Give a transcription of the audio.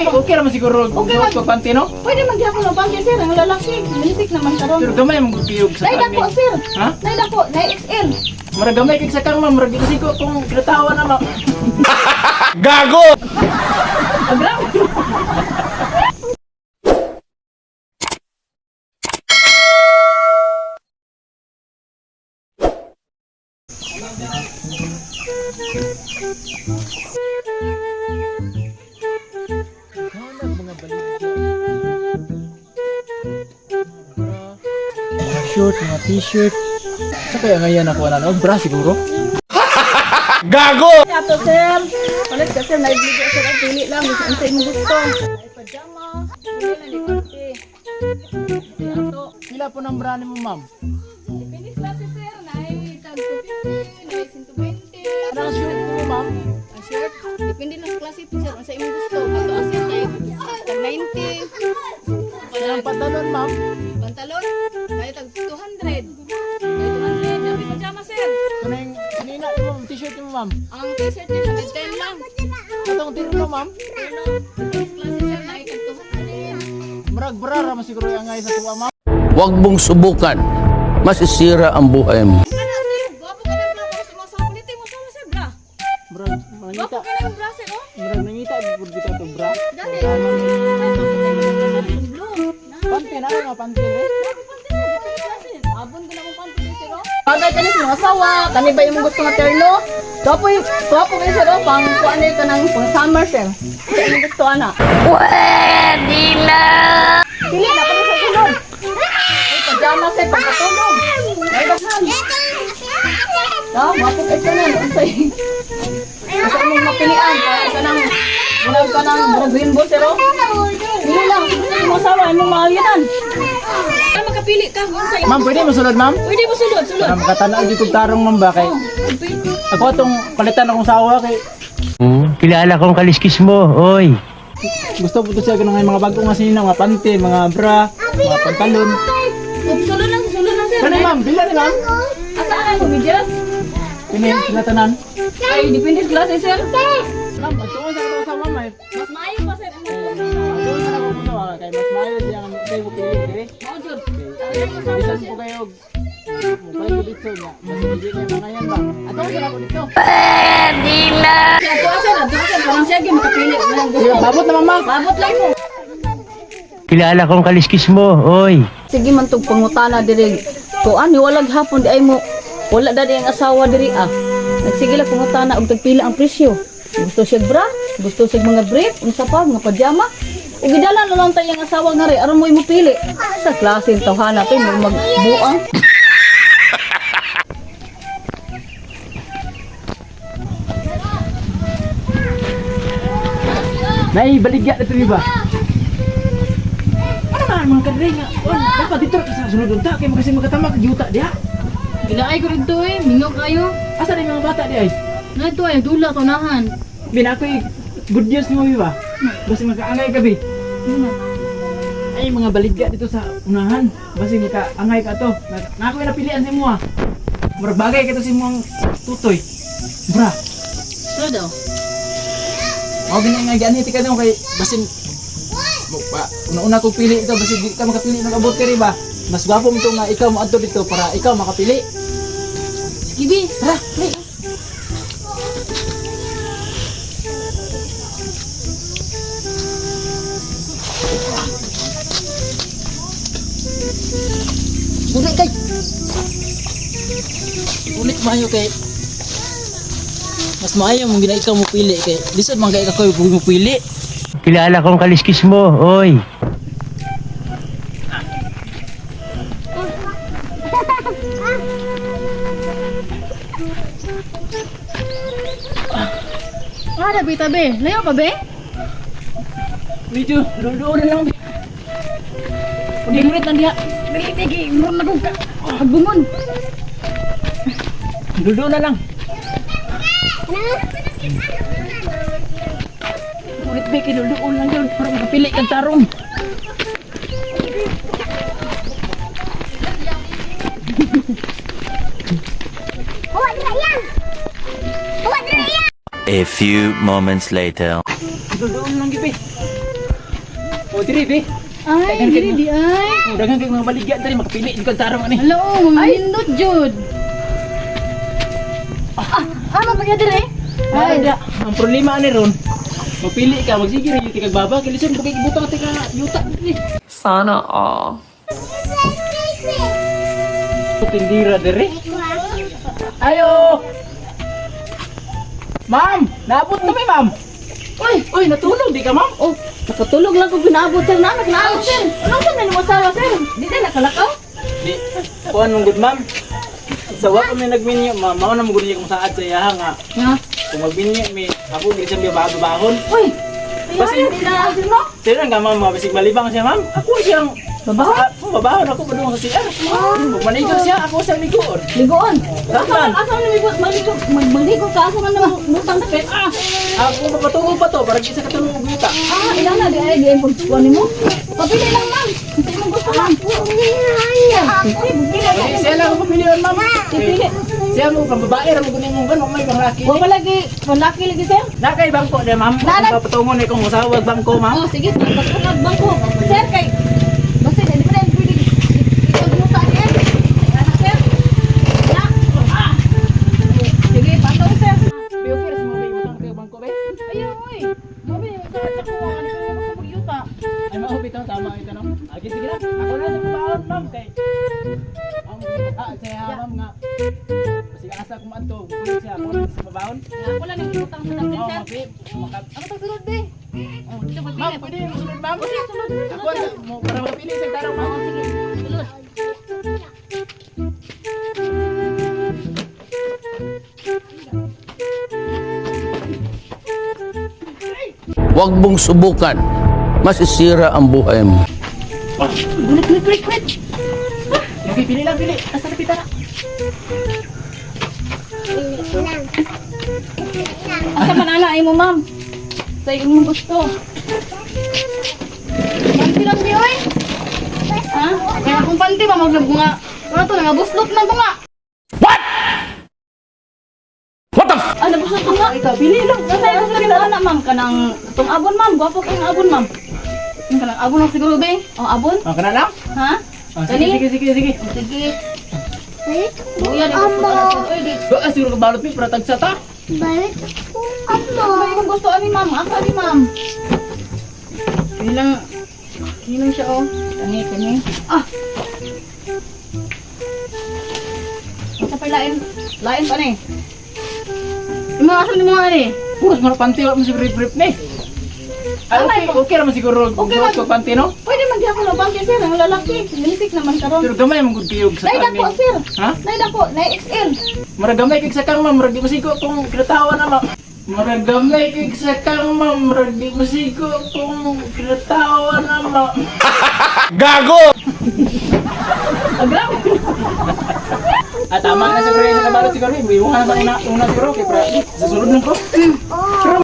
Okay naman siguro Okay man. suot panty, no? Pwede man gyapon ang panty, sir, ang lalaki. Basic naman karon. Pero gamay man gud sa Nay dako, sir. Ha? Nay dako, nay XL. Murag gamay kay sa kang ma'am, murag kasi ko kung kinatawa na ma'am. Gago! Ah, grabe. Mga baligya. Mga short, mga t-shirt. Sa kaya ngayon ako na no? Bra siguro. Gago! Ato, sir. Palit ka, sir, nay bligo, sir, ang pili lang gusto unsay imong gusto. Nay pajama. Pili na ni panty. Si ato. Pila po ng bra nimo, ma'am? Depende sa klase, sir, nay tag 250, nay 120. Ano ang shirt mo, ma'am? Ang shirt, depende na sa klase po, sir, unsa imong gusto. Ato ang sir kay tag 90. Ano ang pantalon, ma'am? Pantalon, kaya tag 200. Kaya 200, dapat pajama, sir. Kanang kanina mo, ma'am, t-shirt mo, ma'am. Ang t-shirt niya, 110 lang. Atong tiro ma'am. Ano, depende sa klase, sir, na tag 200. Murag bra ra man siguro ang ngay sa tuwa, ma'am. Huwag mong subukan. Masisira ang buhay mo. Kana, sir, gwapo ka na bra, para sa mga sa palitin mo sama, sir, bra. Murag Gwapo nangita. ka na yung bra, sir, oh. Murag nangita pud bitaw to bra. Dali. Blue. Panty na nga panty eh. Abon ko na kong panty, sir, oh. Bagay ka ni sa mga asawa, kani ba imong gusto nga terno? Gwapo yung, gwapo kayo, sir, oh, pang kuan ka ng pang summer, sir. Sa imong gusto, ana. Pwede na! Pili na, pala sa sulod. Ay, pajama, sir, pagkatulog. Ay, daghan. Ah, gwapo kayo ka na, unsay. Unsa imong mapilian, para ka nang, murag ka nang, murag rainbow, sir, oh. Dili lang, imong asawa, imong maayanan. Ay, makapili ka, unsay. Ma'am, pwede mo sulod, ma'am? Pwede mo sulod, sulod. Para makatanaw di kog tarong, ma'am ba kay ako atong palitan akong sawa kay Kilala kong kaliskis mo, oy. gusto po to siya ganun mga bago nga sinina, mga panty, mga bra, mga pantalon. Sulod lang, sulod lang, sir. Kani ma'am, bila ni ma'am? Asa ka mo, medyas? Kini sila tanan. Ay, depende sa klase, sir. Ma'am, pagtuon sa katong sa ma'am ay. Mas maayo pa, sir. Ang Pagtuon sa akong sawa kay mas maayo siya ang kay mo pili dire. Mao jud. Bisan po kayo mo palit ko dito niya. Basta dili kayo mga yan ba. Ato sa ako dito. Ato, sir, ato, sir. Parang siya gyud makapili. Walang gusto. Babot na ma'am. Babot lang mo. Kilala kong kaliskis mo, oy. Sige man tug pangutana diri. Kuan ni walag hapon di ay mo wala dali ang asawa diri ah. Nagsige lang pangutana og tagpila ang presyo. Gusto siya bra, gusto siya mga brief, unsa pa mga pajama. Ug gidala na lang tayo ang asawa nga ri aron mo imo pili. Sa klase tawhana to mo magbuang. Nay, baligya na to ba? Ano man mga kadre nga? On, dapat dito ka sa sulod unta kay makasi makatama kag yuta diha. Gilaay ko rito eh, mingaw kayo. Asa na yung mga bata di ay? Na ito ay dula sa unahan. Bin ako'y good news nimo ba? Basta makaangay ka bi. Ay mga baligya dito sa unahan. Basta makaangay ka to. Na, na ako'y napilian sa imo ah. Murag bagay ka to sa imong tutoy. Bra. Ano daw? Mao gani nga gianhi ti kano kay basin mo pa una-una kong pili ito basin di ka makapili ng abot kari ba. Mas gwapo mo to nga ikaw moadto dito para ikaw makapili. Sige, bi. Tara, dali. Ulit kay. Ulit maayo kay. Mas maayo mong gina ikaw mo pili kay lisod man kay ikaw kung mo pili. Kilala kong kaliskis mo, oy. Ah, dabi tabi. Layo pa be? Medyo dulo na lang. Ulit lang diha. Dili dili, murag na kong ka. Pagbungon. Dulo na lang. Ulit ba kinuluon lang yun para makapili kang tarong. A few moments later. Dulo lang gibi. O diri be. Ay, diri di ay. Oh, daghan kay mga baligya diri makapili jud kag tarong ani. Hala oh, mga nindot jud. Ah, ano pa diri? Ay, da. Ang problema ani ron. Mapili ka, magsige ra jud kag baba, kay lisod kay ibutang tika yuta diri. Sana all. Tindira diri. Ayo. Ma'am, naabot na mi, ma'am. Uy, uy, natulog di ka, ma'am? Oh, nakatulog lang ko ginaabot sir na nagnaaw sir. Ano sa man mo asawa sir? Di na nakalakaw. Di, kuan mong good, ma'am. Sa wa kami nagminyo, ma'am, mao na mo gud niya kung saad sa iyaha nga. Ha? Kung magminyo mi, ako gid siya babahon. Uy. Basi- Ay, di na sir no. Sir, nga ma'am, mabisig malibang siya, ma'am. Ako siyang Babahon? Ah, babahon ako padung sa CR. Kung maligo siya, ako siyang liguon. Ligoon. Asa Saan man asa man maligo maligo maligo ka asa man naman butang dapit. Ah, Ako mapatugo pa to para isa ka tulong og yuta. ah ila na di ay di ay pagkuan nimo. Pabili lang ma'am. Unsa imong gusto ma'am? Sige, pili Okay, siya lang ang pamilion, ma'am. Pili. Siya mo pang babae ra mo kunin mong ganun may pang laki. Wa pa lagi, laki lagi sir. Na kay bangko de, ma'am. Nana- Kung papatungon ni kung usawag bangko, ma'am. Oh, sige, pagtunag bangko. Sir kay basta di ba na pwede ipagmuta niya. Ana sir. Na. Ah. Sige, patong sir. Pero okay ra sa mga may ibutang kayo bangko be. Ayaw oy. Mami, sa sa ko ano ko makapagyuta. Ay mao bitaw tama ito no. Agi sige lang. Ako na sa babaon, ma'am kay ang siya ma'am nga. Sige asa ko maadto, kulit siya ako na sa babaon. Ako lang ang utang sa dapit Oh, sir. okay. Ako tag sulod be. Oh, dito pagpili. Ma'am, pwede mo sunod, ma'am. Sige, sulod. Ako mo para mapili sa tarong, ma'am. Sige, sulod. Huwag mong subukan. Masisira ang buhay mo. Wait, wait, wait, wait. Okay, pili lang, pili. Asa na pita na? Asa man ana imo ma'am? Sa imong gusto. Panty lang di oy. Ha? Kaya akong panty ba maglab nga. Ano to nga buslot man to nga. What? What the f- Ano gusto ko nga? Ikaw, pili lang. Asa imong gusto ana ma'am kanang itong abon ma'am, gwapo kay abon ma'am. Yung kanang abon lang siguro be. Oh, abon? Oh, kana lang? Ha? Oh, sige, Kani? sige, sige, sige. Oh, sige. Buya di gusto ana sir. Oy, di. Ba, siguro ka balot mi para tagsa ta. Ano ba imong gusto ani ma'am? Asa ni ma'am? Kini lang. Kini lang siya oh. Kani kani. Ah. Asa pa lain? Lain pa ni. Imo asa ni mga ani? Puros mga panty wa mo siguro brief ni. Ay, okay, okay ra man siguro. Okay Okay man. man panty no. Pwede man gyapon ang panty sir, ang lalaki. Unisex naman karon. Pero gamay man gud kayo sa Nay dako sir. Ha? Nay dako, nay XL. Murag gamay kay sa kang ma'am, murag di masigo kung kinatawa na ma'am. Murag gamay kay sa kang ma'am, murag di masigo kung kinatawa na ma'am. Gago! Ah, tama na siguro yung nakabalot siguro. Ibuhan na sa una, una siguro. Kaya para sa sunod lang ko. Pero